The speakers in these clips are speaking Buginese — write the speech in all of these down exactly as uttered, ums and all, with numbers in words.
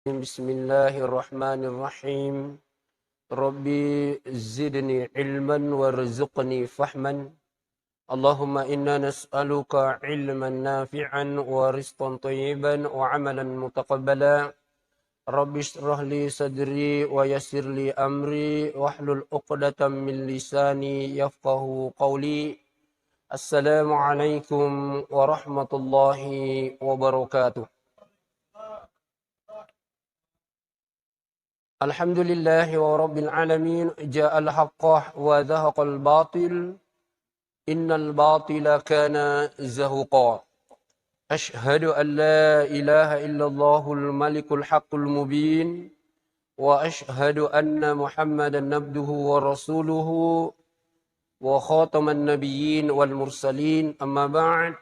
بسم الله الرحمن الرحيم. رب زدني علما وارزقني فهما. اللهم إنا نسألك علما نافعا ورزقا طيبا وعملا متقبلا. رب اشرح لي صدري ويسر لي أمري واحلل عقدة من لساني يفقه قولي. السلام عليكم ورحمة الله وبركاته. الحمد لله رب العالمين، جاء الحق وزهق الباطل، إن الباطل كان زهوقا. أشهد أن لا إله إلا الله الملك الحق المبين، وأشهد أن محمدا عبده ورسوله، وخاتم النبيين والمرسلين. أما بعد،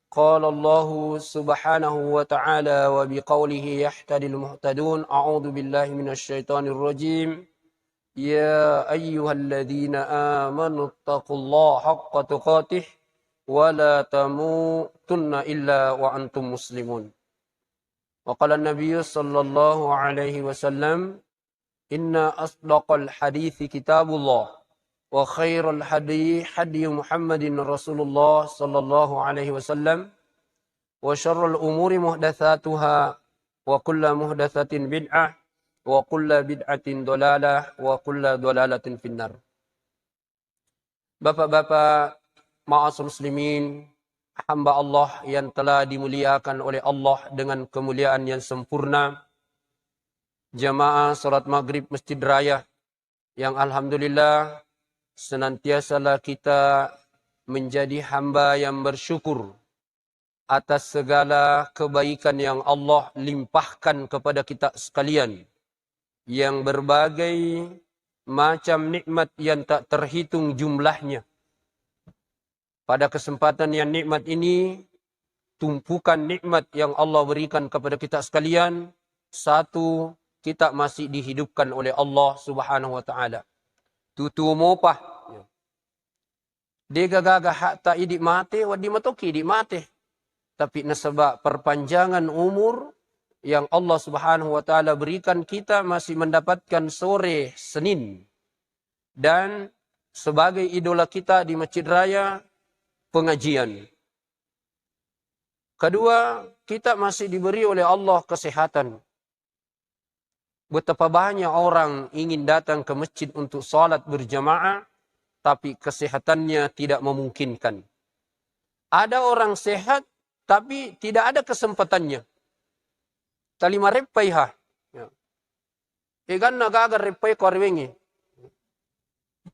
قال الله سبحانه وتعالى وبقوله يهتدي المهتدون: أعوذ بالله من الشيطان الرجيم. يا أيها الذين آمنوا اتقوا الله حق تقاته ولا تموتن إلا وأنتم مسلمون. وقال النبي صلى الله عليه وسلم: إن أصدق الحديث كتاب الله، وخير الهدي هدي محمد رسول الله صلى الله عليه وسلم، وشر الأمور محدثاتها، وكل محدثة بدعة، وكل بدعة ضلالة، وكل ضلالة في النار. Bapak-bapak, ma'asyiral muslimin, hamba Allah yang telah dimuliakan oleh Allah dengan kemuliaan yang sempurna, jamaah salat maghrib Masjid Raya yang alhamdulillah senantiasalah kita menjadi hamba yang bersyukur atas segala kebaikan yang Allah limpahkan kepada kita sekalian, yang berbagai macam nikmat yang tak terhitung jumlahnya. Pada kesempatan yang nikmat ini, tumpukan nikmat yang Allah berikan kepada kita sekalian, satu, kita masih dihidupkan oleh Allah Subhanahu wa Ta'ala. Tutu mopa. Dega gaga hakta idi mate, wedding matoki idi mate. Tapi nasaba perpanjangan umur yang Allah Subhanahu wa Ta'ala berikan, kita masih mendapatkan sore Senin dan sebagai idola kita di Masjid Raya pengajian. Kedua, kita masih diberi oleh Allah kesehatan. Betapa banyak orang ingin datang ke masjid untuk salat berjamaah, tapi kesehatannya tidak memungkinkan. Ada orang sehat, tapi tidak ada kesempatannya. Talima reppai ha. Ya. Eganna gaga reppai ko arewengi.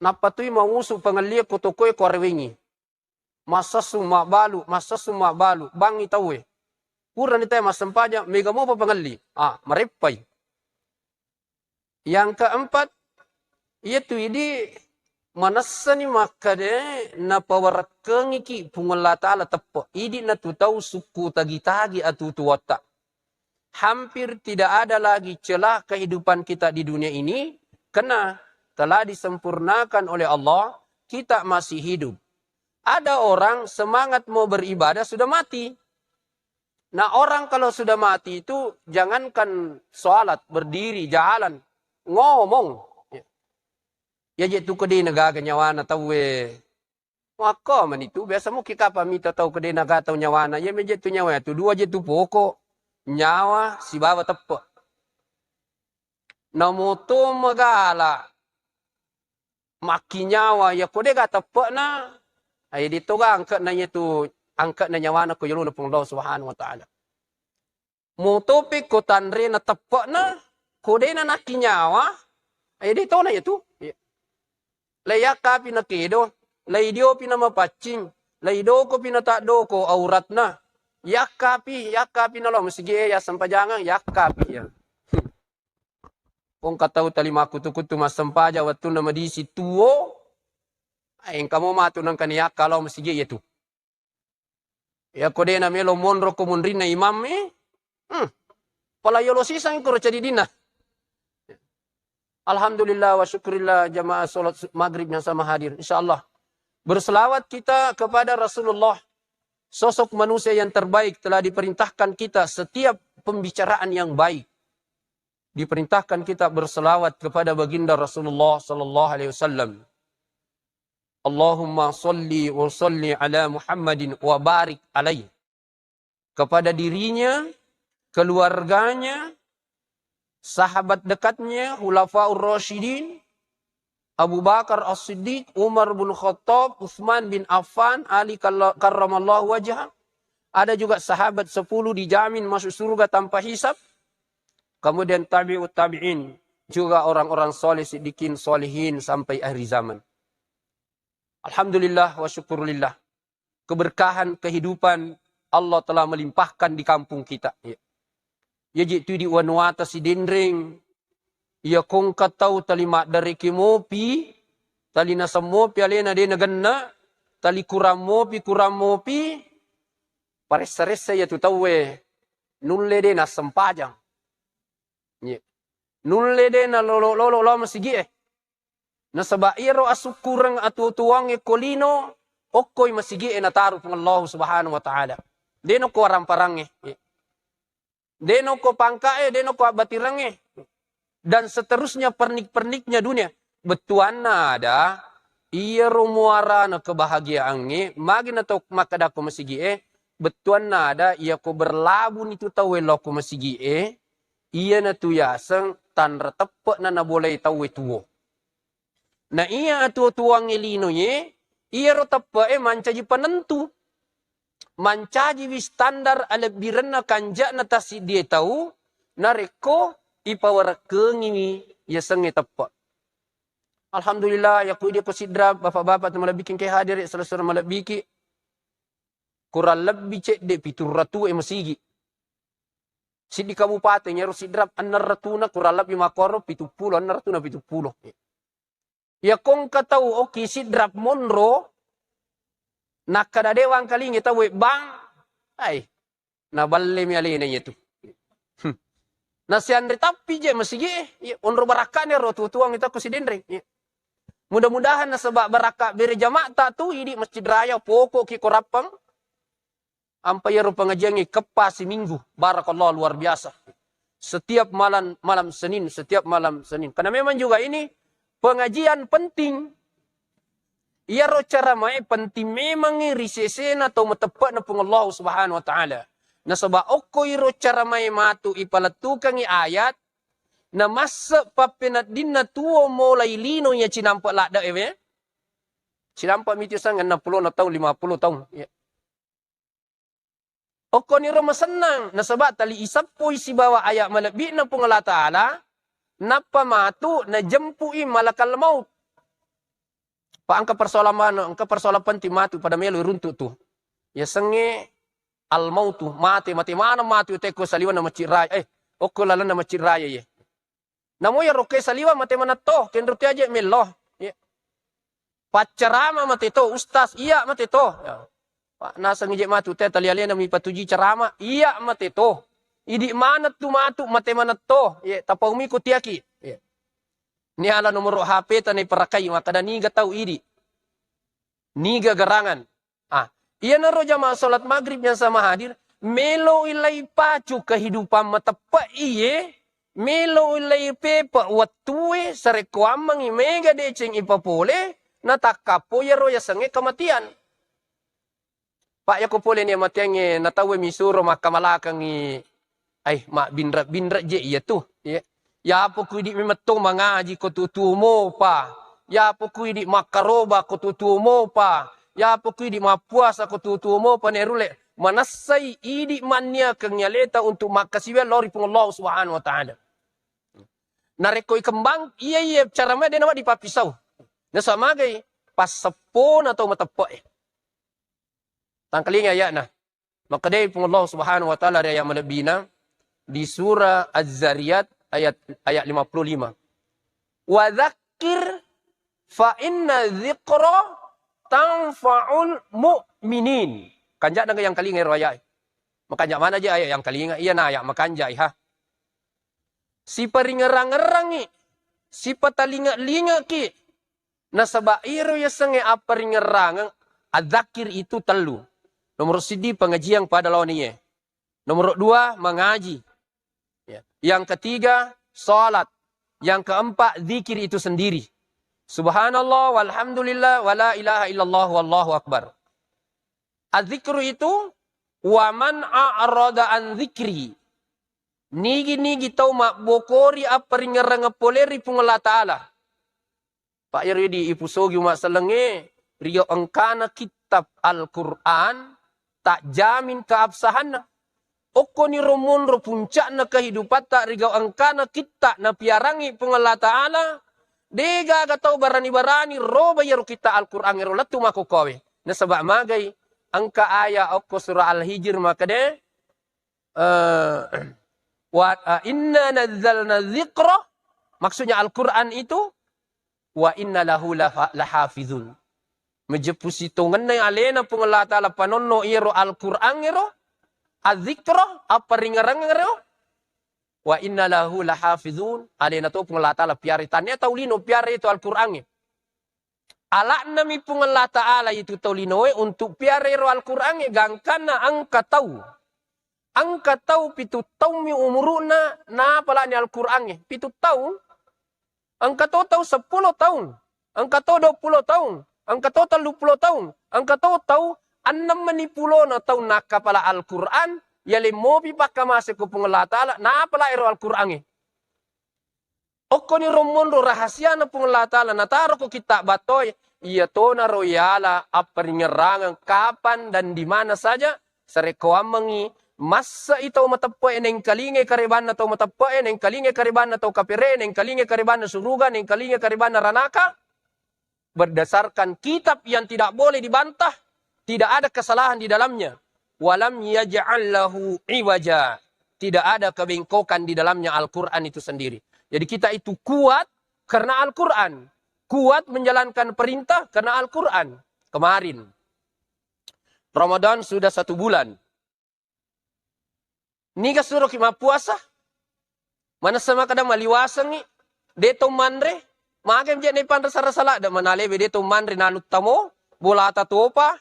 Nappa tui mausu pangellie ko tokoe ko arewengi. Massessung mabbalu, massessung mabbalu, bangngi tauwe. Purani tae massempajang, mega mopa pangelli. Ah, mareppai. Yang keempat, iyatu idi manessani makkade napawarekkengiki Puang Allah Ta'ala teppe. Idi natu tau sukku tagi-tagi atutuwatta. Hampir tidak ada lagi celah kehidupan kita di dunia ini, karena telah disempurnakan oleh Allah, kita masih hidup. Ada orang semangat mau beribadah sudah mati. Nah, orang kalau sudah mati itu jangankan sholat, berdiri, jalan, ngomong. Ya, je tu kedina gaga nyawana tauwe. Wakko manitu, biasa muki kapa mita tau kedena gatau nyawana. Iya meje tu nyawa tu, dua je tu pokok, nyawa sibawa teppe. Namoto magala makki nyawa, ya kode ga teppe'na, aye ditoga angke'na iya tu, angke'na nyawana ko yolona Puang Allah Subhanahu wa Ta'ala. Motopi ko tanrena teppe'na, ko dena nakki nyawa, eh, de tona iya tu. Iya. Lai yakkapi na kedo, lai diopi na mapaccing, lai dokopi na taddoko auratna. Yakkapi, yakkapi na lo masigi e, ya sempajangan, yakkapi ya. Pong katau tali makkutu-kutu massempajang wettunna madisi tuo, engka mo matu nengka ni yakka lo masigi iya tu. Iya ko dena melo monro ko munrinna imam e, hmm, pala yolo sisang ko cedidina. Alhamdulillah wa syukurillah jamaah salat su-, maghrib yang sama hadir. Insyaallah. Berselawat kita kepada Rasulullah, sosok manusia yang terbaik, telah diperintahkan kita setiap pembicaraan yang baik. diperintahkan kita berselawat kepada baginda Rasulullah sallallahu alaihi wasallam. Allahumma salli wa salli ala Muhammadin wa barik alaih. Kepada dirinya, keluarganya, sahabat dekatnya, Khulafaur Rasyidin, Abu Bakar As-Siddiq, Umar bin Khattab, Utsman bin Affan, Ali kalla-, karramallahu wajhah. Ada juga sahabat sepuluh dijamin masuk surga tanpa hisab. Kemudian tabi'ut tabi'in, juga orang-orang soleh, siddiqin, solihin sampai akhir zaman. Alhamdulillah wa syukurillah. Keberkahan kehidupan Allah telah melimpahkan di kampung kita. Ya. Iya je tu di wanuata Sidenreng. Iya kongka tau tali maddareke mopi, tali naseng mopi alena de nagenna, tali kurang mopi, kurang mopi, paressa-ressa iya tu tauwe, nulle de nassempajang. Iya. Nulle de nalolo-lolo lao masigi'e. Nasaba iyaro asukkureng atuo-tuoangnge ko lino, okkoi masigi'e nataro Puang Allahu Subhanahu wa Ta'ala. De nokko waramparangnge. De nokko pangka'e, de nokko abbatirengnge. Dan seterusnya pernik-perniknya dunia. Bettuanna ada, iyaro muarana kebahagiaangnge, magi nato makkeda ko masigi'e, bettuanna ada, iyako berlabuni tu tauwe lao ko masigi'e, iyanatu yaseng tanra teppe'na nabolai tauwe tuo. Na iya atuo-tuoangnge linoe, iyaro teppe'e mancaji penentu. Mancajiwi standar alebbirenna kanja'na tassiddie tau, narekko ipawarekkengiwi yasengnge teppe'. Alhamdulillah, yakko idi ko Sidrap, bapak-bapak tu malebbiki engke hadir, saudara-saudara malebbiki, kurang lebbi cedde pitu ratu e masigi. Siddi kabupaten, iyaro Sidrap, enneng ratuna, kurang lebbi makkoro, pitu pulo, enneng ratuna pitu pulo. Iya kongka tau okki Sidrap monro, nakkada de wangkalingi tau webbang, ai, naballemi alena iyatu. Hmm. Nasianre tappi je masigi e, iya, onro barakkane ro tuo-tuoangnge tau ko Sidenreng. Iya. Mudah-mudahan nasaba barakka bere jama'ta tu, idi Masjid Raya, pokok ki ko Rappang. Ampa iyaro pengajiangnge keppa siminggu. Barakallah, luar biasa. Setiap malam, malam Senin, setiap malam Senin. Karena memang juga ini pengajian penting. Iyaro caramae penting memangngi ri sesena tau mateppe'na Puang Allah Subhanahu wa Ta'ala. Nasaba okko iro caramae matu ipalettukangngi ayat, namasse pappeneddinna tuo molai lino iya cinampe ladde ewe. Cinampe miti sang enneng pulo taung, lima pulo taung. Ya. Okkoniro masennang, nasaba tali isappoi sibawa ayat malebbi'na Puang Allah Ta'ala, nappa matu najempu'i malakal maut. Pa engka persoalan manu, engka persoalan penting matu pada melo runtu tu. Yasengnge al mautu, mate, mate maneng matu tekko saliwanna Masjid Raya, eh, okko lalenna Masjid Raya ye. Namo iyaro ke saliweng mate manetto, kenro te aje mello. Iya. Paccarama mate to, ustaz, iya mate to. Ya. Pa naseng ije matu te tali alena mi patuji carama, iya mate to. Idi maneng tu matu mate manetto, ye tapaumi ko tiaki. Iya. Ni ala nomoro H P ta ni parakai, makkada niga tau idi. Niga garangan. Ah, iyanaro jamaah salat maghrib yang sama hadir, melo ilai pacu kehidupan mateppe iye, melo ilai pepe wettue, sarekko ammengi mega deceng ipapole, natakkappo iyaro yasengnge kematian. Pak, yako pole ni matiangnge, natauwe misuro makkamalakengi Ai, mabbinre-binre je iya tu. Iya. Yapo ku idi memetto mangaji ko tuo-tuo mopa. Yapo ku idi makkaroba ko tuo-tuo mopa. Yapo ku idi mappuasa ko tuo-tuo mopa, nerulle manessai idi manniakeng aleta untuk makkasiwiang lao ri Puang Allah Subhanahu wa Ta'ala. Narekko ikembang, iya, iya, cara mai de nawedding pappisau. Nasaba magai passeppona tau mateppe'e. Tangkalinga aya'na. Makkedai Puang Allah Subhanahu wa Ta'ala ri ayat malebbina di surah Az-Zariyat ayat, ayat lima puluh lima. "Wa dzakkir fa inna dzikra tanfa'ul mu'minin." Kanja'na yang kalinga ero ayat. Makanja' mana je ayat yang kalinga, iya na ayat makanja' ha. Siparingerang-erangi, sipatalinge-lingeki. Nasaba iro yasengnge apparingerrangeng, adzakir itu tellu. Nomor siddi pengajian pada lawan iye. Nomor dua mengaji. Ya. Yang ketiga salat. Yang keempat, zikir itu sendiri. Subhanallah, walhamdulillah, wala ilaha illallah, wallahu akbar. Adzikru itu, wa man a'rada an dzikri. Nigi-nigi tau mabbokori apparingngerrangeng pole ri Puang Allah Ta'ala. Pak, iyaro idi ipusogi umma sellengnge, rigau engkana kitab Al-Quran, tak jamin keabsahanna. Okkoni ro monro puncakna kehidupatta rigau engkana kitta napiarangi Puang Allah Ta'ala, degaga tau barani-barani roba iyaro kitta Al-Quran ero lettu makkokkowe. Nasaba magai engka aya okko surah Al-Hijr makkeda, eh, wa, eh, inna nazzalna dzikra, maksudnya Al-Quran itu, wa inna lahu laha-, lahafizun. Majeppu sitongenna alena Puang Allah Ta'ala panonno iyaro Al-Quran ero, adzikra, apparingngerrangeng ero, wa inna lahu lahafizun, alena to Puang Allah Ta'ala piara, tania tau lino piara itu Al-Quran e. Ala'nami Puang Allah Ta'ala itu tau linoe untuk piara ero Al-Quran e, gangkanna engka tau. Engka tau pitu taummi umuru'na, napalani Al-Quran e. Pitu taung? Engka to tau seppulo taung, engka to duappulo taung, engka to telluppulo taung, engka to tau enneng mani pulona taung nakkapala Al-Quran, yaleng mopi pakkamase ko Puang Allah Ta'ala, napala ero Al-Quran e. Okkoni ro monro rahasiana Puang Allah Ta'ala nataro ko kitta battoe, iya tonaro yala apparingngerrangeng kapan dan di mana saja, sarekkoammengngi, masse'i tau mateppe'e, nengkalingai karebanna tau mateppe'e, nengkalingai karebanna tau kapere, nengkalingai karebanna suruga, nengkalingai karebanna ranaka, berdasarkan kitab yang tidak boleh dibantah, tidak ada kesalahan di dalamnya. Walam yaj'al lahu iwaja. Tidak ada kebengkokan di dalamnya Al-Quran itu sendiri. Jadi kita itu kuat karena Al-Quran. Kuat menjalankan perintah karena Al-Quran. Kemarin, Ramadan sudah satu bulan. Niga suroki mappuasa? Manessa makkeda maliwasengngi, de to manre, mage je naipanre sara-sala, de manalewe de to manre, nanu tamo, bolata topa,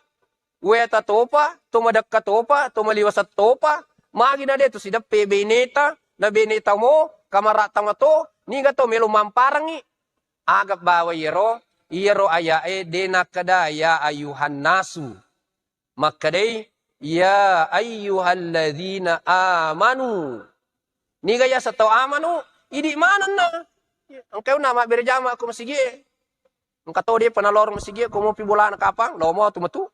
weta topa, to madekka topa, to maliwasa topa, magi na de to sideppe beneta, na beneta mo, kamarata mato, niga to melo mamparengngi. Aga bawa iyaro, iyaro ayae de nakkeda ya ayuhan nasu. Makkedai, "Ya ayyuhalladzina amanu." Niga yaseng tau amanu, idi manenna. Engka una mabbere jama ko masigie. Engka to depa nalorong masigie, ko mopi bolana kapang, lomo tu metu.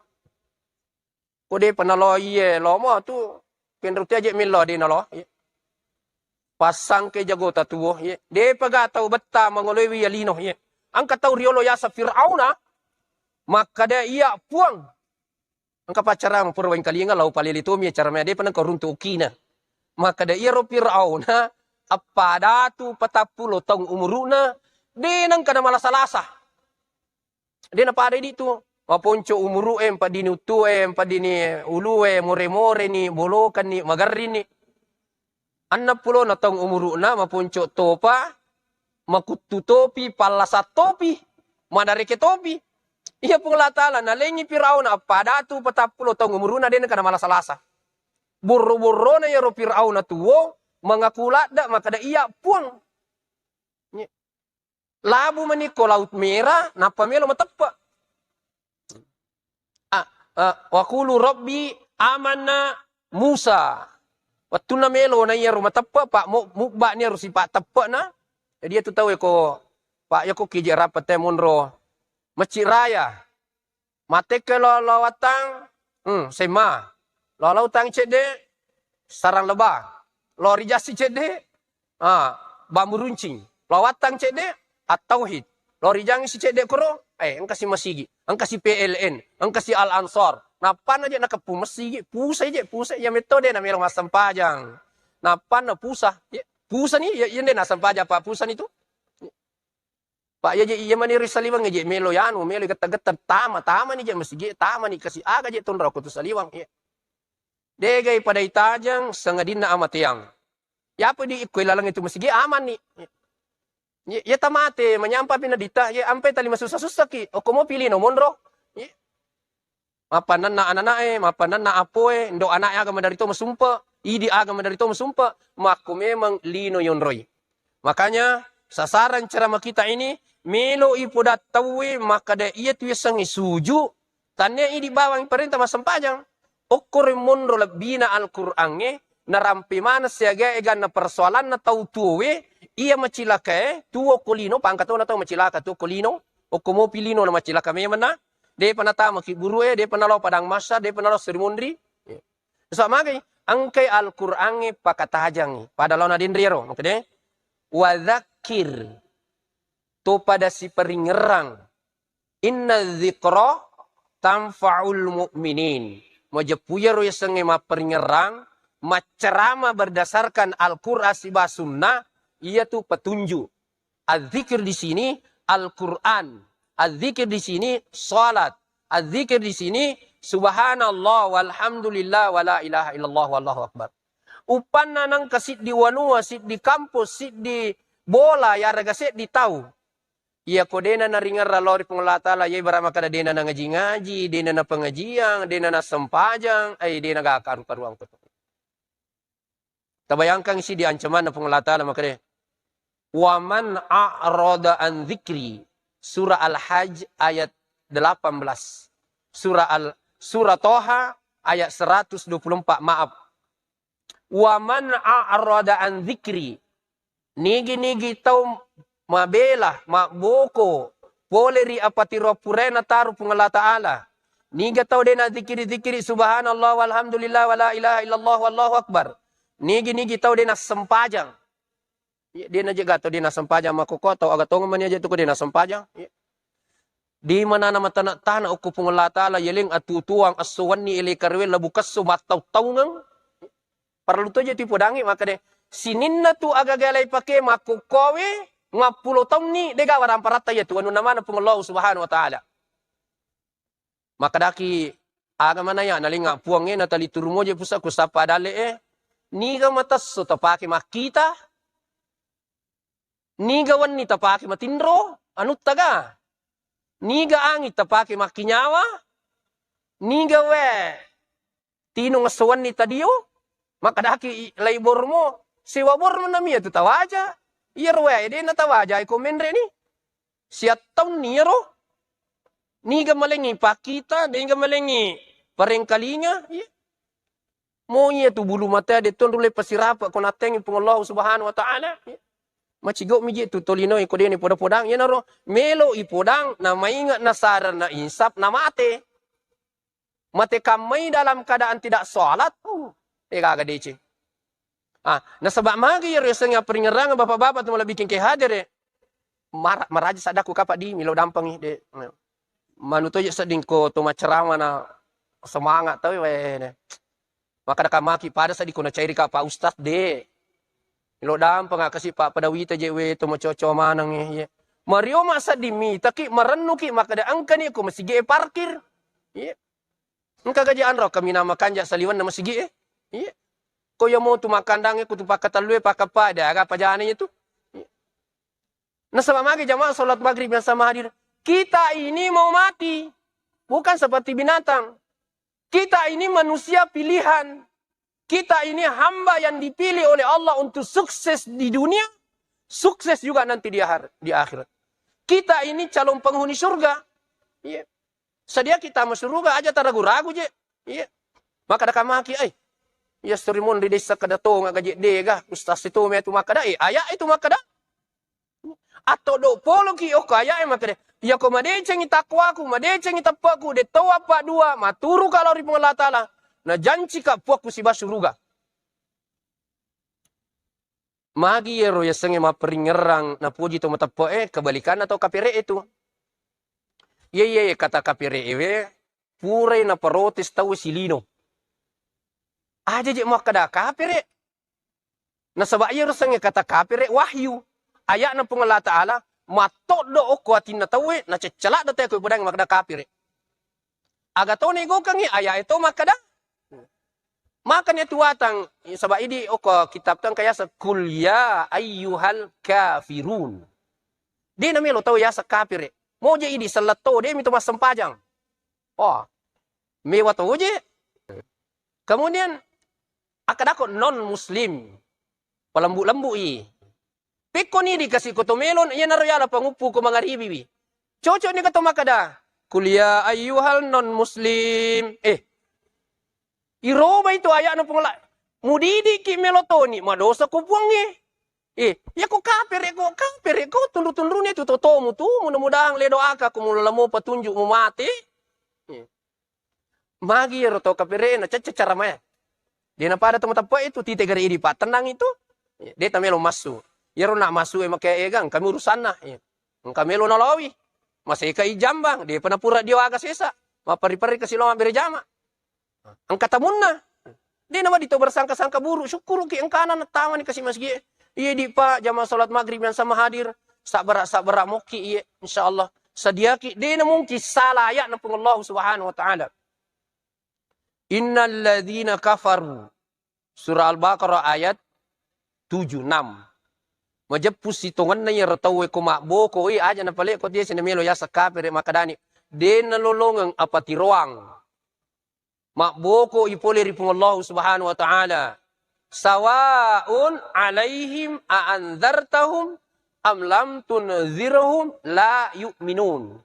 Ko depa nalo iye, lomo tu. Kenro ti aje mello de nalo. Passangke jagota tuo, ye. Depa ga tau betta mangoloiwi ya lino, ye. Engka tau riolo yaseng Firauna, makkeda, "Iya, Puang." Engka paccarang pura wengkalinga, lao palele tomi acara mea, depa nengka runtu okina. Makkeda iyaro Firauna, eppa datu patappulo taung umuru'na, de nengka namalasa-lasa. De napada idi tu, maponco umuru'e, mpaddini uttue, mpaddini ulue, more-moreni, bolokenni, magarrini. Enneng pulona taung umuru'na, maponco topa, makuttu topi, pallasa topi, madareke topi. Iya Puang Allah Ta'ala, nalengi Firauna, eppa datu patappulo taung umuru'na, de nengka namalasa-lasa. Borro-borrona iyaro Firauna tuo, mangaku ladde, makkeda, "Iya, Puang." Labu mani ko Laut Merah, nappa melo mateppe. Ah, ah, "Wa qulu Rabbi amanna Musa." Wettunna melo na iyaro mateppe, pa mo-, mubba ni aro sipa teppena. Jadi iyatu tau e ko, pa yako kije rapat e monro Masjid Raya. Matekka lo, lo wattang, hmm, semma. Lo, lo tang cedde, sarang leba. Lo rijassi cedde, ah, bambu runcing. Lo wattang cedde, at-tauhid. Lo rijangi si cedde koro, eh, engka si masigi, engka si P L N, engka si Al Ansor. Nappanna je nakeppu masigi, pusa je, pusa. Iya metode na melo massempajang. Nappanna pusa, ye, pusa ni, ye, yende nassempajang, Pak, pusa ni tu. Pak, iya je, iya mani ri saliweng je melo yanu, melo getta-getta, tama, tama ni je masigi, tama ni kasi aga je tonroko tu saliweng, iya. Degai padai tajeng, sangadinna amateang. Yapa di ikko ilalang itu masigi, aman ni. Iya, iya tamate, manyampa pi na dita, iya ampe tali masussa-sussa ki, okko mo pilih no monro. Iya. Mappananna anana'e, mappananna apoe, ndo ana'e aga maderri to masumpe, idi aga maderri to masumpe, makko memeng lino yonroi. Makanya, sasaran ceramah kita ini, melo i poda tauwe makkada iya tu yasengnge suju, tannia idi bawang parenta massempajang. Okkoro monro lebbina Al-Qur'angnge, narampe maneng siaga eganna persoalanna tau tuowe, iya macilakae, tuo ko lino, pangka tona tau macilaka, tuo ko lino, okko mopi lino na macilaka memenna, depa natama ki burue, depa nalo padang masa, depa nalo Sri Munri. Sa magai, engkai Al-Qur'angnge pakatajangngi. Pada laona denrero, makkeda, "Wa dzakkir," to pada siparingngerang. "Inna dzikra tanfa'ul mu'minin." Majeppu iyaro yasengnge mapparingngerang, maccerama berdasarkan Al-Qur'an siba sunnah, iyatu petunjuk. Adzikir di sini Al-Qur'an. Adzikir di sini salat. Adzikir di sini subhanallah walhamdulillah wala ilaha illallah wallahu akbar. Uppanna nengka siddi wanua, siddi kampus, siddi bola, yarega seddi tau. Iya ko dena naringerra lao ri Puang Allah Taala, iya ibarat makkada dena nangaji-ngaji, dena napengajiang, dena nassempajang, ai dena ga karu-karuang ko. Tabayangkang isi di ancamanna Puang Allah Taala makkada, "Wa man a'rada an dzikri." Surah Al-Hajj ayat delapan belas. Surah Al, Surah Toha ayat seratus dua puluh empat, maaf. "Wa man a'rada an dzikri." Nigi-nigi tau mabela, mabboko, pole ri apa tiro purae nataru Puang Allah Taala. Niga tau de nazikiri-zikiri subhanallah walhamdulillah wala ilaha illallah wallahu akbar. Nigi-nigi tau de nassempajang. Iya, de najega tau de nassempajang makkokko tau aga tongeng mani aja tu ko de nassempajang. Iya. Di manana matana-tana okko Puang Allah Taala, yeleng atutuang esso wenni ele karewe labu kesso mattau-taungeng. Parellu toje tu ipodangngi makkeda, sininna tu agaga lai pake makkukkowe, mappulo taunni, dega waramparatta iya tu anunna maneng Puang Allah Subhanahu wa Ta'ala. Makkedaki, aga manaya nalenga Puangnge natali turu moje pusakku sappa dalle e, niga matesso tapake makkita, niga wenni tapake matinro, anutta ga, niga anging tapake makkinyawa, niga we, tinung esso wenni tadio, makkedaki i-, lai bormo, sewa bormo nami iya tu tawaja, iyaro wae de natawaja iko menre ni. Siattaunni iyaro, niga malengi pakkita, niga malengi parengkalinga, iya. Mo iya tu bulu matea de tonru le pasirapa ko nattengi Puang Allah Subhanahu wa Ta'ala, iya. Macigau mi je tu tolino iko deni poda-podang, iyanaro melo ipodang na mainga nasara na insaf na mate. Mate kammai dalam keadaan tidak sholat, uh, eh, gaga deceng. Ah, nasaba magi iyaro yasengnge apparingngerangeng bapak-bapak tu malebbi kengke hadere. Mara-, maraja saddaku kapa di milo dampengi de. Manu toje sedding ko to macceramah na semangat tau we de. Makkeda kamaki pada sedding ko nacairi ka Pak Ustaz de. Milo dampeng kasi Pak pada wita je we to macoco maneng e. Mario ma sedding mitaki marennuki makkeda engkani ko masigi e parkir. Iya. Engka gaji anro kaminang makanja saliwenna masigi e. Iya. Ko iya mo tu makkandangnge ko tu pakkatellue pakkappa de aga pajana iya tu. Iya. Nasaba magi jamaah salat maghrib yang sama hadir. Kita ini mau mati. Bukan seperti binatang. Kita ini manusia pilihan. Kita ini hamba yang dipilih oleh Allah untuk sukses di dunia, sukses juga nanti di akhir-, di akhirat. Kita ini calon penghuni surga. Iya. Sadia kita mau surga aja taragu-ragu je. Iya. Makkeda kamaki, ai. Iya, storimun di desa kada tonga gaji dega, ustaz itu metu makkeda, eh, ayat itu makkeda. Atau do poloki okko ayat e makkeda, iya ko madecengi takwaku, madecengi teppeku, de tau apa dua, maturu kalau ri Puang Allah Taala, najancika puakku siba suruga. Magi iyaro yasengnge mapparingngerang napoji to mateppe'e, kebalikanna to kapere'e tu. Iya, iya, iya, kata kapere'e we, purai naparotes tau silino. Aja je makkeda kapere. Nasaba iyaro sengnge kata kapere wahyu. Aya'na Puang Allah Ta'ala, mattoddo okko atinna tauwe, nacecceladdo teko ipodangngi makkeda kapere. Aga to naigokengngi aya'e to makkeda? Makanya tu watang, saba idi okko kitab tu engka yaseng, "Qul ya ayyuhal kafirun." De namelo tau yaseng kapere. Moje idi selletto, de mito massempajang. Oh, mewa to je. Kemudian, akkadako non muslim. Palembu-lembu i. Pekko ni dikasi ko to melo, iyanaro yala panguppu ko mangaribiwi. Cocok ni ka to makkeda, "Qul ya ayyuhal non muslim." Eh, irobai tu aya'na Puang Allah. Mudidiki melo toni, madosa ko Puangnge. Eh, ya ko kapere ko, kapere ko, tunru-tunruni tu totomu tu, mudah-mudahan le doaka ko mulamo patunjuk mu mate. Eh. Magi iyaro to kapere'e nacecce caramae. De napada to mateppe itu, tite gare idi pattennang itu. De tamelo massu. Iyaro na massu e make ega, engka mi urusanna. Engka melo nalawi. Maseka i jambang, depa napura dio aga sesa. Mapperri-perri kasi lo mabbere jama. Engka tamunna. De nawedding to bersangka-sangka buruk, syukuruki engkana nattawani kasi masigi. Iye di Pak, jamaah salat maghrib yang sama hadir, sabbara-sabbara mokki iye, insyaallah. Sadiaki, de na mungkin salah ayatna Puang Allah Subhanahu wa Ta'ala. Innal ladzina kafaru. Surah Al-Baqarah ayat tujuh, enam. Majeppu sitongenna iyaro tauwe ko mabboko, oi, aja napale ko tiasi namelo yaseng kapere makkedani, de nalolongeng apatiroang. Mabboko i pole ri Puang Allah Subhanahu wa Ta'ala. Sawaun alaihim a anzartahum am lam tunzirhum la yu'minun.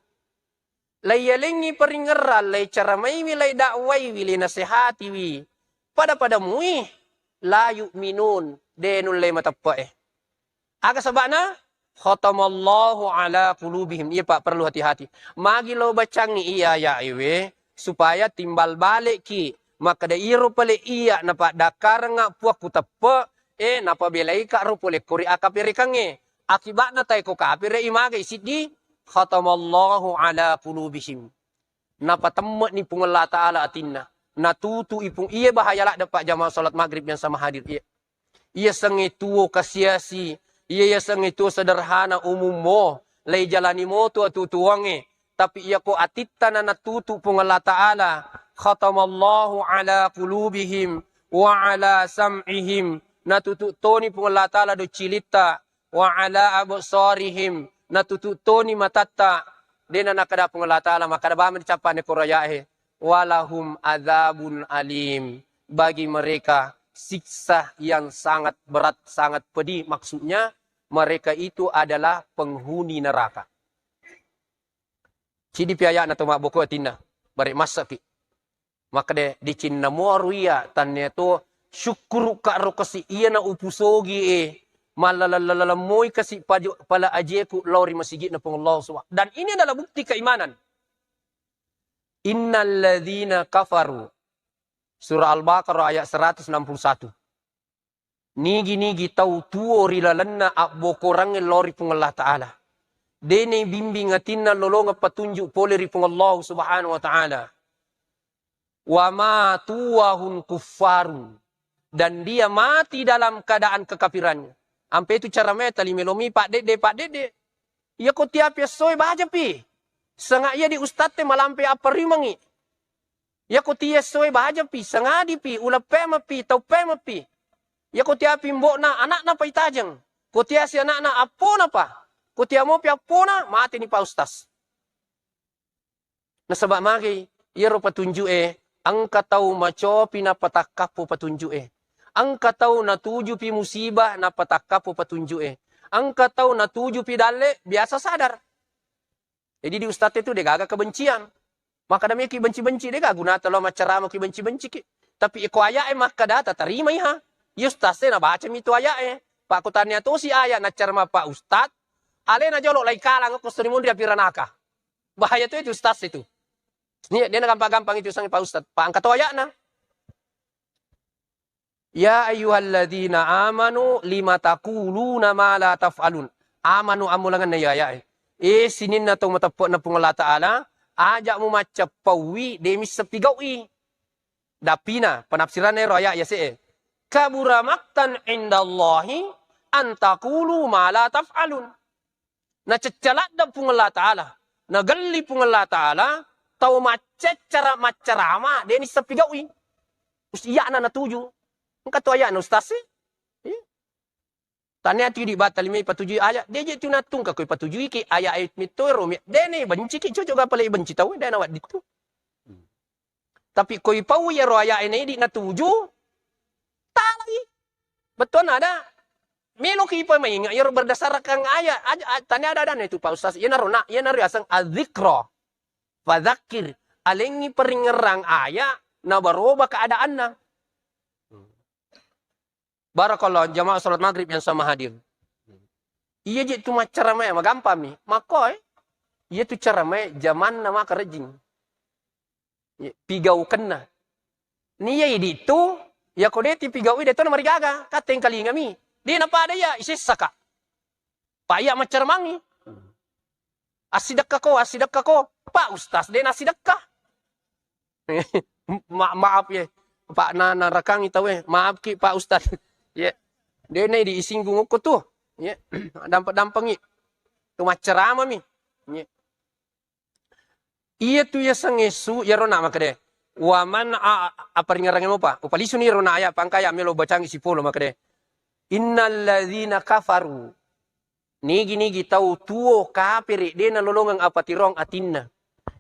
Laiyalengngi paringerrang, laicaramaiwi, laidakwaiwi, lainasehatiwi. Pada-pada mui, la yu'minun, de nulle mateppe'e. Aga saba'na? Khatamallahu ala qulubihim. Iya, Pak, perlu hati-hati. Magi lo bacangngi iya aya'ewe, supaya timbal bale'ki. Makkeda iyaro pale iya napaddakkarengnga Puang ku teppe, eh, napabelaika ro pole ko ri akaperekangnge. Akiba'na tae ko kapere i magai siddi, khatamallahu ala qulubihim. Napatemme'ni Puang Allah Ta'ala atinna. Natutu'i Puang, iya bahaya ladde, Pak, jamaah salat maghrib yang sama hadir, iya. Iya sengnge tuo kasiasi, iya, iya sengnge tuo sederhana umummo, laijalani moto atutuangnge. Tapi iya ko atitta na natutu Puang Allah Ta'ala, khatamallahu ala qulubihim wa ala sam'ihim, natutu toni Puang Allah Ta'ala do cilitta, wa ala absarihim, natutu toni matatta, dena nakada Puang Allah Ta'ala, makkada bame dicappanne ko rayae, walahum adzabun alim, bagi mereka siksa yang sangat berat, sangat pedih, maksudnya mereka itu adalah penghuni neraka. Cidi pi aya'na to mabboko atinna, bare massaki. Makkeda, dicinna muaru iya, tannia to, syukkuruka ro kasi iyana upusogi e, mallalang-lalang moi kasi pajo-, pala ajeku lao ri masigi'na Puang Allah Subhanahu. Dan ini adalah bukti keimanan. Innalladzina kafaru. Surah Al-Baqarah ayat seratus enam puluh satu. Nigi-nigi tau tuo ri lalenna abbokorangnge lao ri Puang Allah Ta'ala. Dene bimbing atinna lolongeng patunjuk pole ri Puang Allah Subhanahu wa Ta'ala. Wa matu wa hum kuffarun. Dan dia mati dalam keadaan kekafirannya. Ampe itu cara meta lime lomi paddedde, paddedde. Iya ko tiapi essoe bajapi. Sanga iya di ustadte malampe apparimengi. Iya ko ti essoe bajapi, sangadipi, uleng pemapi, tau pemapi. Iya ko tiapi mbo'na, anakna pai tajeng. Ko tiasi anakna appona pa. Ko tia mopi appona, mateni pa ustaz. Nasaba magai, iyaro patunju'e, engka tau macopi napatakkappo patunju'e. Engka tau natujupi musibah napatakkappo patunju'e. Engka tau natujupi dalle, biasa sadar. Jadi di ustadz itu degaga kebencian. Makkada meki benci-benci, dega gunata lo maccarama ki benci-benci ki. Tapi iko aya'e makkada tatarimai ha. Iya ustadz e nabacami itu aya'e. Pakkutannia tosi ayat naccarama Pak Ustadz, alena jolo laikalang ko seri munri api ranaka. Bahaya tu itu ustaz itu. Ni, de na gampang-gampang itu sang Pak Ustaz. Pak, engka to aya'na. Ya ayyuhalladzina amanu lima taquluna ma la taf'alun. Amanu, ammulangenna ya aya'e. Eh, sininna tau mateppe'na Puang Allah Ta'ala, aja mumaccappauwi, de misseppi gau'i. Dappina, penafsiranna ero ayat yase'e. Kabura maktan indallahi an taqulu ma la taf'alun. Nacecca ladde Puang Allah Ta'ala, nagelli Puang Allah Ta'ala, tau macceccara maccarama, de nisseppi gau'i. Us-, iya'na natuju. Engka tu aya'na ustaz e. Iya. Tania tu di batal mi patujui ayat, de je tu natungka koi patujui ki ayat e mitto ro mi, de ne benci ki, cocok ga pale benci tau, de na wedding tu. Tapi koi pau iyaro ayat e ne di natuju, talai. Betul ada. Meloki ipa mainga iyaro berdasarkan ayat aja, a-, tania ada-ada itu Pak Ustaz. Iyanaro nak, iyanaro yaseng adzikra. Fadzakir, alengngi peringerang ayat na baroba keadaanna. Barakallah, jamaah salat maghrib yang sama hadir. Iya je tu maccaramae, magampang mi. Makko, eh. Iya tu caramae, jamanna maka rejing. Iya, pigaukenna. Niya idi tu, ya ko de ti pigaui de to na marigaga, kateng kalingami. De na pada iya, isessaka. Pa iya maccaramangi. Assidekka ko, assidekka ko. Pak Ustaz, de na assidekka. Ma-, maaf ye. Pak na, narakangi tau e. Maaf ki Pak Ustaz. Ye. De na di isinggung ko tu. Ye. Dampa-dampangi. Tu maccarama mi. Ye. Iya tu yasengnge su, iyaro na makkeda. Wa man a-, apa ringerrangnge mopa? Upalisuni iyaro na ayat pangka ya melo bacangi sipolo makkeda. Innalladzina kafaru. Nigi-nigi tau tuo kapere, de nalolongeng apatirong atinna.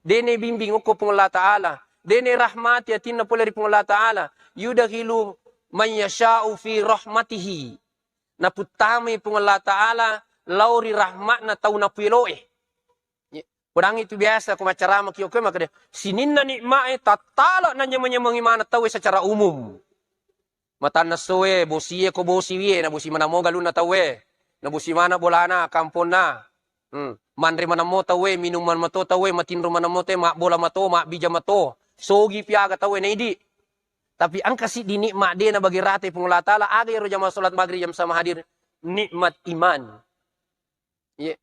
De nebimbing okko Puang Allah Ta'ala. De nerahmati atinna pole ri Puang Allah Ta'ala. Yudakhilu man yasha'u fi rahmatihi. Naputtamai Puang Allah Ta'ala lao ri rahmatna tau napueloe. Ye, podangi tu biasa ko maccarama ki okko makkeda, sininna nikma'e tattala nanyameng-nyamengi maneng tauwe secara umum. Matanna soe, bosie ko bosi wie, na bosi manammo galunna tauwe. Na bosi mana bolana, kamponna. Hmm. Manre manammo tauwe, minum manammo tauwe, matinro manammo tauwe, mabbola mato, mabbija mato. Sogi piaga tauwe na idi. Tapi engka siddi nikmat de nabage rate Puang Allah Ta'ala, aga iyaro jamaah salat maghrib yang sama hadir, nikmat iman. Iya.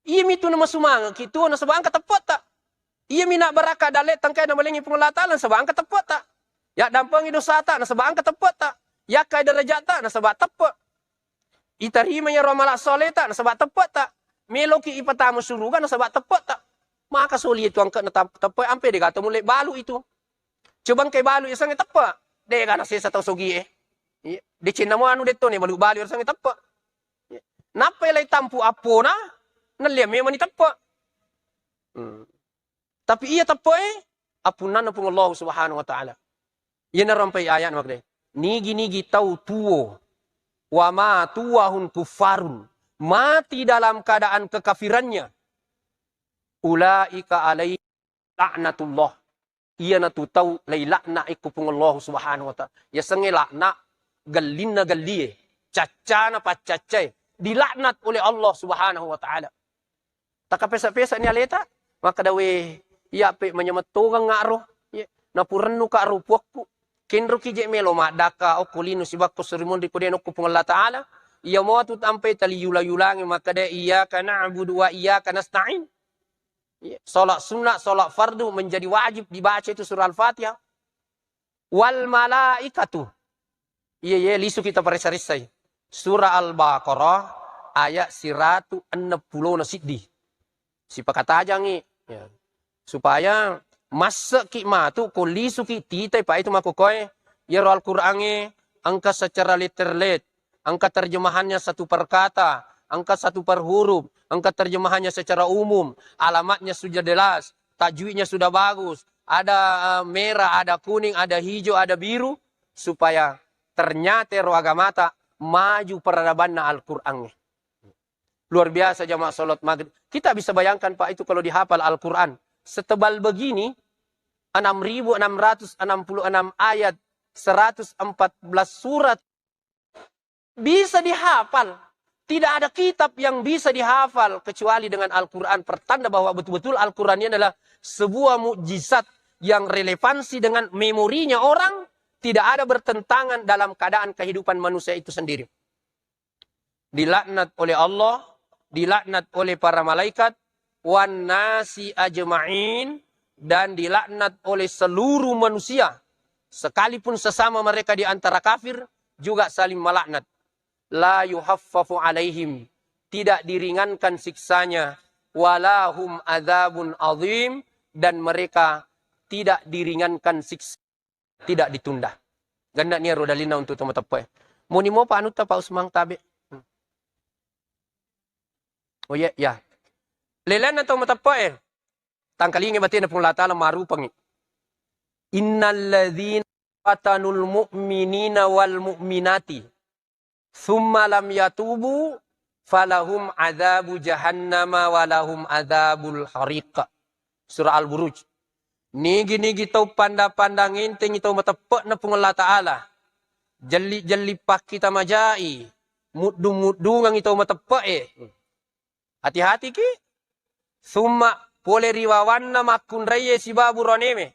Iya mitu na masumangeng kitu nasaba engka teppe'ta. Iya mina baraka dalle tangkai na malengi Puang Allah Ta'ala nasaba engka teppe'ta. Ya dampengi dosata nasaba engka teppe'ta. Yakkai derajata nasaba teppe. Itarima iyaro amala soleta nasaba teppe'ta. Meloki ipatama suruga nasaba teppe'ta. Maka soli itu engka na tam-, teppe ampe de gato mulle balu itu. Coba engkai balu yasengnge teppe. De ga nasesa tau sogie. Iya. Decenna mo anu detto ne balu-balu yasengnge teppe. Iya. Nappai lai tampu appona, nellia memang ni teppe. Hmm. Tapi iya teppe e, appunnanna Puang Allah Subhanahu wa Ta'ala. Iya narampai ayat makde. Nigi-nigi tau tuo, wa matu wa hum kuffarun, mati dalam keadaan kekafirannya, ulaika alaihi laknatullah. Iyanatu tau leilakna ikku Puang Allah Subhanahu wa Ta'ala. Yasengnge lakna, gellinna gellie, caccana paccaccae, dilaknat oleh Allah Subhanahu wa Ta'ala. Takapesa-pesa ni aleta, makkeda we, iya pe manyamettogang ngaro, ye, napurennu ka ro puakku. Kenroki je melo maddaka okko lino sibakko surimonri ko de nokku Puang Allah Ta'ala. Iya motu tampe taliyula-yulangi makkeda iyyaka na'budu wa iyyaka nasta'in. Iya, salat sunnah, salat fardu menjadi wajib dibaca itu surah Al-Fatihah. Wal malaikatu. Iya, iya, lisu kita paressa-ressai. Surah Al-Baqarah ayat siratu enneng pulo na siddi. Sipakatajangi. Ya. Supaya massekki matu, ko lisuki titai pa itu makokoe, iyaro Al-Qur'angnge engka secara letter-let, engka terjemahannya satu per kata, engka satu per huruf, engka terjemahannya secara umum, alamatnya sudah jelas, tajwidnya sudah bagus, ada, eh, merah, ada kuning, ada hijau, ada biru, supaya ternyata ro agamata maju peradabanna Al-Qur'angnge. Luar biasa jamaah salat maghrib. Kita bisa bayangkan, Pak, itu kalau dihafal Al-Quran. Setebal begini, enam ribu enam ratus enam puluh enam ayat, seratus empat belas surat, bisa dihafal. Tidak ada kitab yang bisa dihafal kecuali dengan Al-Quran. Pertanda bahwa betul-betul Al-Quran ini adalah sebuah mukjizat yang relevansi dengan memorinya orang, tidak ada bertentangan dalam keadaan kehidupan manusia itu sendiri. Dilaknat oleh Allah, dilaknat oleh para malaikat, wan nasi ajma'in, dan dilaknat oleh seluruh manusia, sekalipun sesama mereka di antara kafir, juga saling melaknat. La yuhaffafu alaihim, tidak diringankan siksanya, walahum adzabun azim, dan mereka tidak diringankan siksa, tidak ditunda. Genna nia ro dalilna untuk to mateppe'e. Muni mopa anutta Pak Usmang tabe. Hmm. Oh iya, iya. Lelenna to mateppe'e. Tangkalingi batena Puang Allah Ta'ala marupangi. Innalladzina fatanul mu'minina wal mu'minati Tsumma lam yatubu, falahum adzabu jahannama walahum adzabul hariq. Surah Al-Buruj. Nigi-nigi tau panda-pandang entengngi tau mateppe'na Puang Allah Ta'ala. Jelli-jelli pakkita majai, muddung-muddungengngi tau mateppe'e. Hati-hatiki. Summa pole ri wawanna makkunraie sibawa buroneme.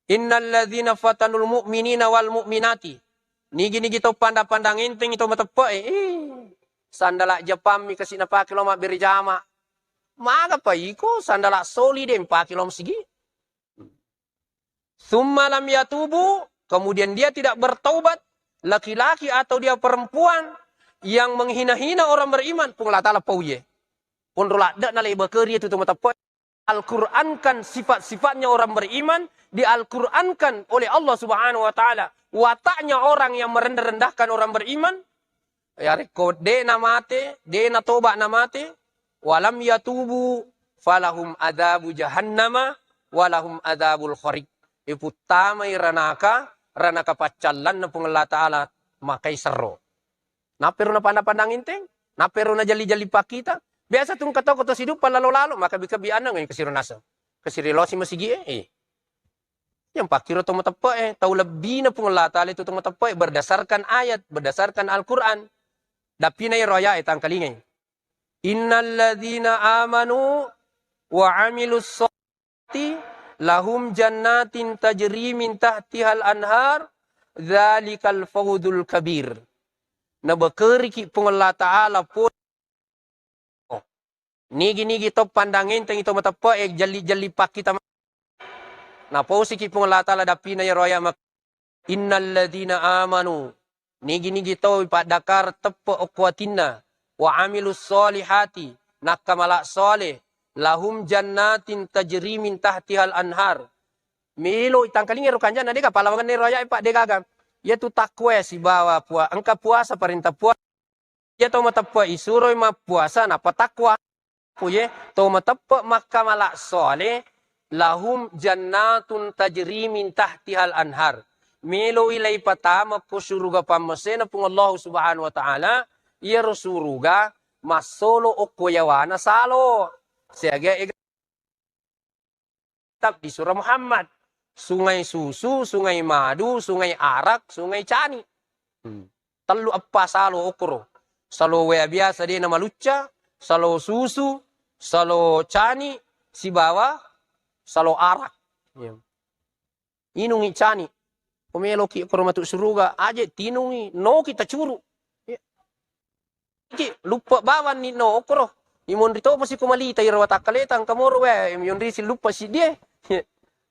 Innalladzina fatanul mu'minina wal mu'minati. Nigi-nigi tau panda-pandang entengngi tau mateppe'e. Ih, sandala Japammi kasi napake lao mabbere jama. Magapa iko sandala soli de mpake lao masigi? Tsumma lam yatubu, kemudian dia tidak bertaubat, laki-laki atau dia perempuan yang menghina-hina orang beriman, Puang Allah Ta'ala pauye. Onro ladde'na le bakeri itu teman teppe. Al-Qur'ankan sifat-sifatnya orang beriman, di Al-Qur'ankan oleh Allah Subhanahu wa Ta'ala wataknya orang yang merendah-rendahkan orang beriman. Yarekko de namate, de natoba namate, walam yatubu, falahum adzabu jahannama, walahum adzabul khariq. Iputtamai ranaka, ranaka paccallanna Puang Allah Ta'ala makai serro. Nappero napanda-pandang enteng, nappero najalli-jalli pakkita. Biasa tu engka tau ko to siduppa lalo-lalo, maka bikebbi aneng, eh, kesiro naseng. Kesiro losi masigi, eh. Eh. Yang pakkiro to mateppe'e, tau lebbina Puang Allah Ta'ala itu to mateppe'e berdasarkan ayat, berdasarkan Al-Quran. Dappina ero ayat, eh, tangkalingai. Innalladzina amanu wa amilus sholihati lahum jannatin tajri min tahtihal anhar, dzalikal fawzul kabir. Nabekeriki Puang Allah Ta'ala po-, nigi-nigi to pandang enteng to mateppe'e, jalli-jalli pakkita ma-, naposiki Puang Allah Ta'ala dappina ero ayat mak-, innalladzina amanu, nigi-nigi tau paddakar teppe okko atinna, wa amilus solihati, nakkamala soleh, lahum jannatin tajri min tahtihal anhar. Melo tangkalinga ero kanjana, dega palawangenna ero ayat, Pak, degaga. Iya tu takwa sibawa pua-, engka puasa parenta pua-, iya tau mateppe'e isuroi mappuasa nappa takwa. Puye, to mateppe makkamala sole, lahum jannatun tajri min tahtihal anhar. Meloi lai patama ko suruga pammesena Puang Allah Subhanahu wa Ta'ala, iyaro suruga massolo okko yawana salo. Siaga ega kitab di surah Muhammad. Sungai susu, sungai madu, sungai arak, sungai cani. Hmm. Tellu eppa salo okoro. Salo wea biasa de namalucca, salo susu, salo cani, sibawa salo arak. Iya. Inungi cani. Ko meloki okoro matu suruga, aje tinungi, noki tacuru. Iya. Ki, luppe bawanni no okoro. Imonri topa si ko malita iro watakkaleta engka moro we, yonri si luppe siddie.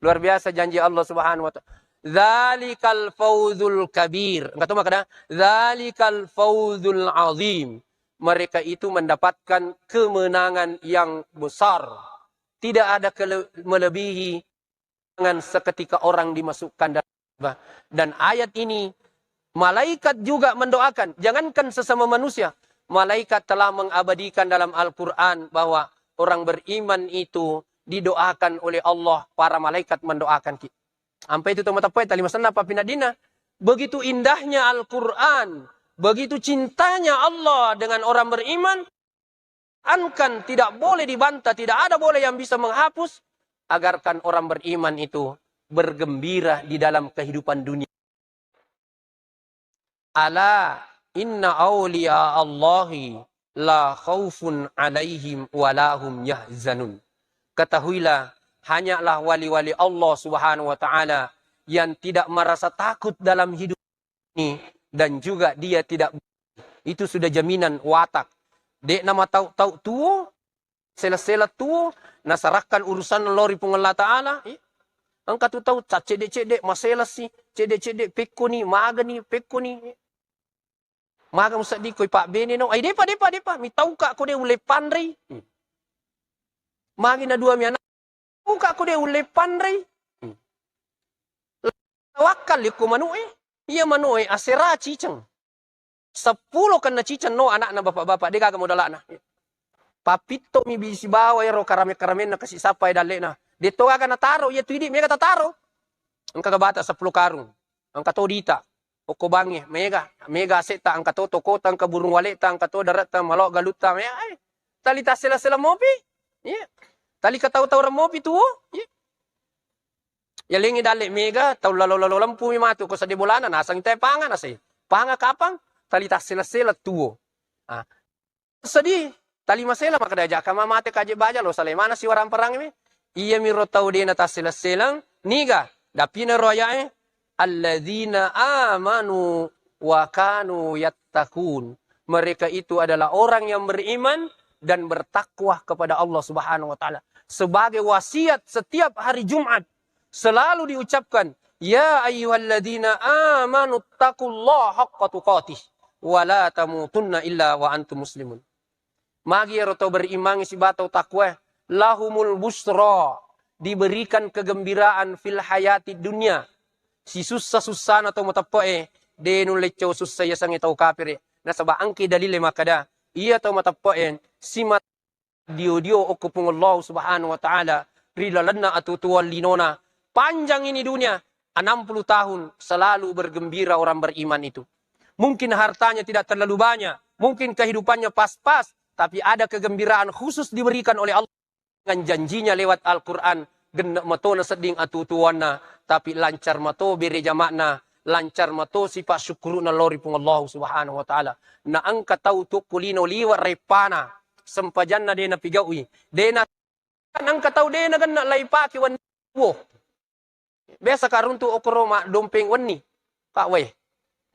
Luar biasa janji Allah Subhanahu wa Ta'ala. Dzalikal fawzul kabir. Engka to makkeda, dzalikal fawzul azim. Mereka itu mendapatkan kemenangan yang besar. Tidak ada kele-, melebihi dengan seketika orang dimasukkan dalam surga. Dan ayat ini, malaikat juga mendoakan, jangankan sesama manusia, malaikat telah mengabadikan dalam Al-Quran bahwa orang beriman itu didoakan oleh Allah, para malaikat mendoakan ki-, ampai itu teman-teman tali masenna apa pinadina. Begitu indahnya Al-Quran, begitu cintanya Allah dengan orang beriman, ankan tidak boleh dibantah, tidak ada boleh yang bisa menghapus, agarkan orang beriman itu bergembira di dalam kehidupan dunia. Ala inna awliya Allahi la khaufun alaihim wa lahum yahzanun. Ketahuilah, hanyalah wali-wali Allah Subhanahu wa Ta'ala yang tidak merasa takut dalam hidup ini, dan juga dia tidak, itu sudah jaminan watak. De'na matau-tau tuo, sela-sela tuo, nasarakkan urusan lao ri Puang Allah Ta'ala. Iya. Engka tu tau ca-, cedde-cedde, maselasi, cedde-cedde, pekkoni, magani, pekkoni. Maga musedding koi pabbene no. Ai, depa, depa, depa, mitauka ko de ulle panrei. Hmm. Magi na dua mi anak. Muka ko de ulle panrei. Hmm. Tawakkal ko manu'e. Iya manu'e asera ciceng. Seppulo kenna ciceng no anakna bapak-bapak, de gaga modalakna. Papitto mi bisi bawa ero karame-karamenna kasi sappai dallekna. De to gaga nataro, iya tu idi mega tataro. Engka ga bata seppulo karung. Engka to dita. okko bangnge, mega, mega ase'ta, engka to tokota, engka burung wale'ta, engka to dare'ta, malo galutta, mega, eh, tali tassela-sela mopi. Iya. Tali katau-tau mopi tuo. Iya. Yalengngi dalle mega, tau lalo-lalo lempu mi matu ko sedde bolana, naseng te panga naseng. Panga kapang, tali tassela-sela tuo. Ah. Sedih, tali masela makkeda jaka mamate kaje baja lo sale mana siwarang perang mi. Iya miro tau dena tassela-selang, niga, dapina ro ayae, alladzina amanu wa kanu yattaqun. Mereka itu adalah orang yang beriman dan bertakwa kepada Allah Subhanahu wa Ta'ala. Sebagai wasiat setiap hari Jumat, selalu diucapkan, "Ya ayyuhalladzina amanu taqullaha haqqa tuqatih, wa la tamutunna illa wa antum muslimun." Magi ero tau beriman sibawa tau takwa, lahumul busra, diberikan kegembiraan fil hayati dunia. Si sussa-sussana tau mateppe'e, de nulle cau sussa yasengnge tau kapere. Nasaba engke dalile makkeda, iya tau mateppe'e, si dio-dio okko Puang Allah Subhanahu wa Ta'ala ri lalenna atuotuoang linona. Panjang ini dunia, enam puluh tahun selalu bergembira orang beriman itu. Mungkin hartanya tidak terlalu banyak, mungkin kehidupannya pas-pas, tapi ada kegembiraan khusus diberikan oleh Allah dengan janjinya lewat Al-Quran. Genne' matona sedding atuotuoanna, tapi lancar mato bere jama'na, lancar mato sipa' syukuru'na lao ri Puang Allah Subhanahu wa Ta'ala. Na engka tau tu okko lino liwe' reppana, sempajanna de napigau'i, de na, engka tau de nagenna laipake wenni. Wo. Biasa ka runtu okoro ma dompeng wenni. Ka wae.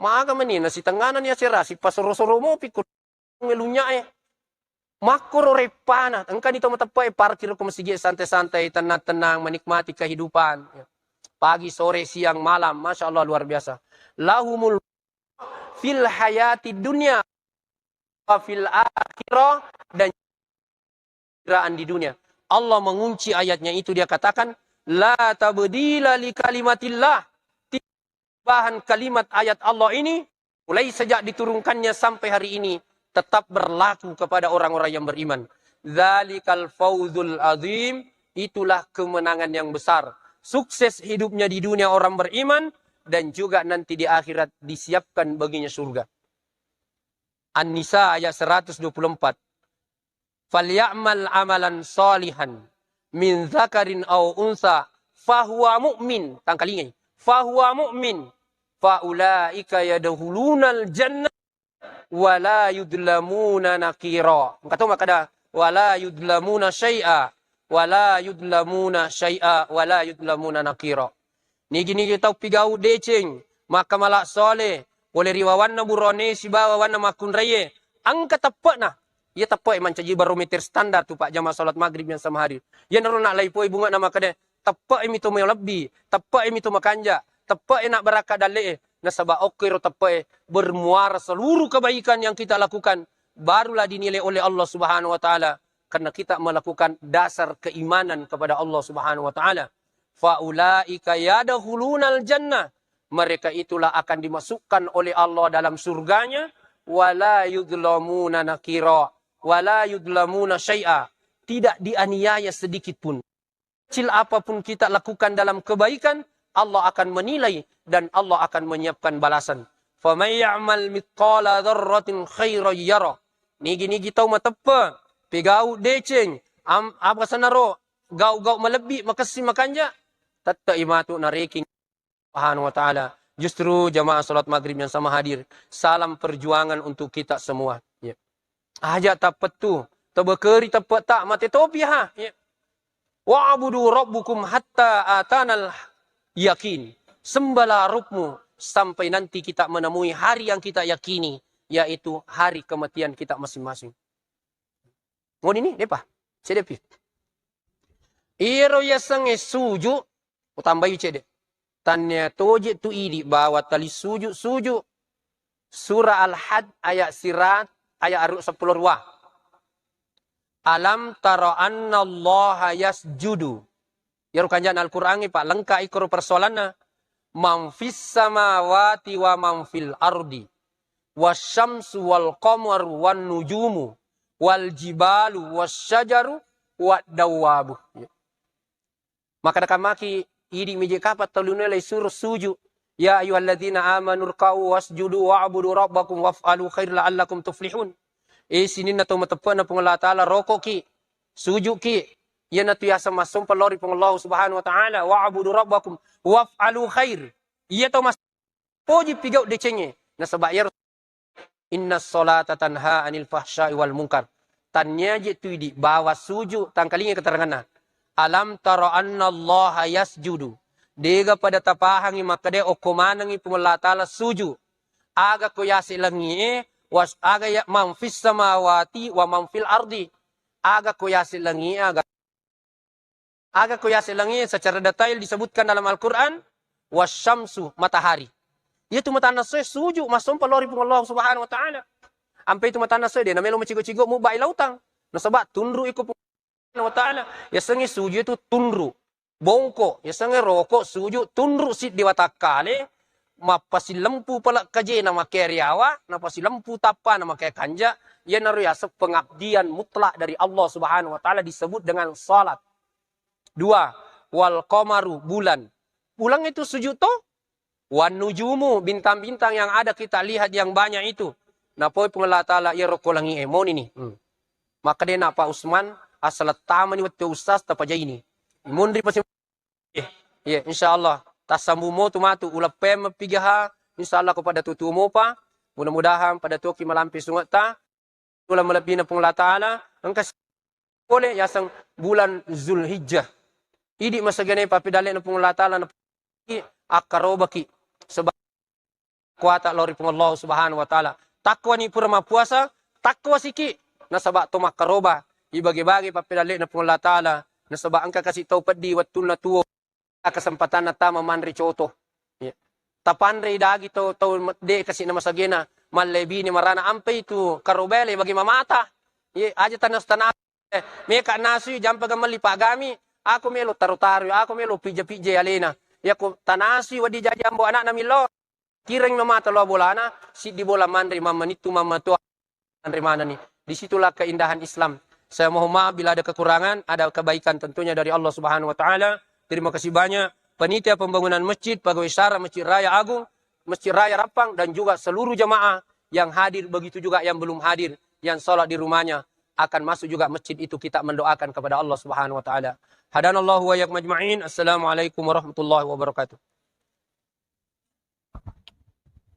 Maga meni nasitengngana ni asera, sipasoro-soro mopi ko lunyae. Makkoro reppana, engkani to mateppe'e parkir ko masigi santai-santai, tenang-tenang, menikmati kehidupan. Pagi, sore, siang, malam, Masya Allah, luar biasa. Lahumul fil hayati dunia wa fil akhirah, dan kegembiraan di dunia. Allah mengunci ayatnya itu, dia katakan, "La tabdila li kalimatillah." Tidak perubahan kalimat ayat Allah ini, mulai sejak diturunkannya sampai hari ini, tetap berlaku kepada orang-orang yang beriman. Dzalikal fauzul azim, itulah kemenangan yang besar. Sukses hidupnya di dunia orang beriman, dan juga nanti di akhirat disiapkan baginya surga. An-Nisa ayat seratus dua puluh empat. "Falya'mal amalan salihan min dzakarin aw unsa fahuwa mu'min." Tangkalingai. "Fahuwa mu'min. Fa ulaika yadkhulunal jannah wa la yudlamuna nakira." Engka to makkeda, "Wa la yudlamuna syai'a, wa la yudlamuna syai'a, wa la yudlamuna nakira." Nigi-nigi tau pigau deceng, makkamala sole, pole ri wawanna burone sibawa wawanna makkunraie, engka teppe'na. Iya teppe'e mancaji barometer standar tu, Pak, jamaah salat maghrib yang sama hadir. Iyanaro na laipoi bunga na makkeda, teppe'e mi to malebbi, teppe'e mi to makanja, teppe'e na barakka dalle'e, nasaba okko ero teppe'e bermuara seluruh kebaikan yang kita lakukan, barulah dinilai oleh Allah Subhanahu wa Ta'ala, karena kita melakukan dasar keimanan kepada Allah Subhanahu wa Ta'ala. "Fa ulaika yadkhulunal jannah." Mereka itulah akan dimasukkan oleh Allah dalam surganya. "Wa la yudlamuna nakira, wa la yudlamuna syai'a." Tidak dianiaya sedikit pun. Kecil apapun kita lakukan dalam kebaikan, Allah akan menilai dan Allah akan menyiapkan balasan. "Faman ya'mal mithqala dzarratin khairan yarah." Nigi-nigi tau mateppe, pegau deceng, am-, apa sanaro, gau-gau malebbi, makessing makanja, tette'i matu narekeng Subhanahu wa Ta'ala. Justru jamaah salat maghrib yang sama hadir, salam perjuangan untuk kita semua. Ya. Aja tappettu, tebekeri teppe'ta, mate topi ha. Ya. "Wa'budu rabbukum hatta atanal yakin." Sembahlah Rabbmu sampai nanti kita menemui hari yang kita yakini, yaitu hari kematian kita masing-masing. Ngonini, depa? Cedde pi. Iyaro yasengnge suju, utambai cedde. Tannia toje tu idi bawa tali suju, suju. Surah Al-Had ayat sirat, ayat aru seppulo dua. "Alam tara annallaha yasjudu." Iyaro kanjana Al-Qur'an, Pak, lengka ikkoro persoalanna. "Man fis samawati wa man fil ardi. Wasyamsu wal qamaru wan nujumu. Wal jibalu wasyajaru wad dawabu." Makkeda kamaki, idi mije kapang tau linoe lai suro suju. "Ya ayyuhalladzina amanu rka'u wasjudu wa'budu rabbakum waf'alu khair la'allakum tuflihun." Eh, sininna tau mateppe'na Puang Allah Ta'ala, roko'ki, suju'ki, iyanatu yaseng massompa lao ri Puang Allah Subhanahu wa Ta'ala, "Wa'budu rabbakum waf'alu khair." Iya tau mas-, poji pigau decengnge. Nasaba iyaro, "Inna sholata tanha anil fahsya'i wal munkar." Tannia je tu idi bawa suju, tangkalinga keteranganna. "Alam tara anna Allaha yasjudu." Dega pada tapahangi makkeda okko manengi Puang Allah Ta'ala suju. Aga ko yase langie, was-, aga ya man fis samawati wa man fil ardi. Aga ko yase langie, aga Aga ko yase langie secara detail disebutkan dalam Al-Quran, wasyamsu, matahari. Iya tu matanna soe suju, massompa lao ri Puang Allah Subhanahu wa Ta'ala. Ampe itu matanna soe, de namelo macigo-cigo mubbai lautang. Nasaba tunru iko Puang Allah Subhanahu wa Ta'ala. Yasengnge suju itu tunru. Bongko, yasengnge roko, suju, tunru siddi watakkale, mappasilempu pale kajena make riawa, napasilempu tappana make kanja, iyanaro yaseng pengabdian mutlak dari Allah Subhanahu wa Ta'ala disebut dengan salat. Dua, wal qamaru, bulan. Bulan itu sujud to? Wan nujumu, bintang-bintang yang ada kita lihat yang banyak itu. Napoi Puang Allah Ta'ala, iya rokko langi e, moni ni. Hmm. Maka dena Pak Usman, asal tamani wettu ustaz, tapajaini. Munri pasi-, eh, iya, insya Allah. Tassambung motu matu, uleppeng mapigaha, insya Allah ko pada tutu mopa, mudah-mudahan pada toki malampi sungetta, bulan malebbina Puang Allah Ta'ala, engka si-, pole yaseng bulan Zulhijjah. Idi masagene papidallena Puang Allah Ta'ala, na-, akkarobaki sebab kuata lao ri Puang Allah Subhanahu wa Ta'ala. Takwani pura mappuasa, takwa siki, nasaba to makkaroba, ibage-bage papidallena Puang Allah Ta'ala, nasaba engka kasi tau peddi wettunna tuo, kesempatanna tama manre coto. Iya. Tapanrei dagi tau, tau me-, de kasi na masagena, mallebini marana ampe itu karobele bagi mamata. Iya, aja tanas-, tana-, eh, meka nasui jampa gamelli pagami, aku melo taru-taru, aku melo pija-pija alena. Iya ko tanasui wadi jaji ambo anakna millo. Kireng no mata lo bolana, siddi bola manre mammanittu mammatua. Anre manani. Disitulah keindahan Islam. Saya mohon maaf bila ada kekurangan, ada kebaikan tentunya dari Allah Subhanahu wa Ta'ala. Terima kasih banyak. Panitia pembangunan masjid, pegawai syara Masjid Raya Agung, Masjid Raya Rappang, dan juga seluruh jemaah yang hadir, begitu juga yang belum hadir, yang sholat di rumahnya, akan masuk juga masjid itu, kita mendoakan kepada Allah Subhanahu wa Ta'ala. Hadanallahu wa iyyakum ajma'in. Assalamualaikum warahmatullahi wabarakatuh.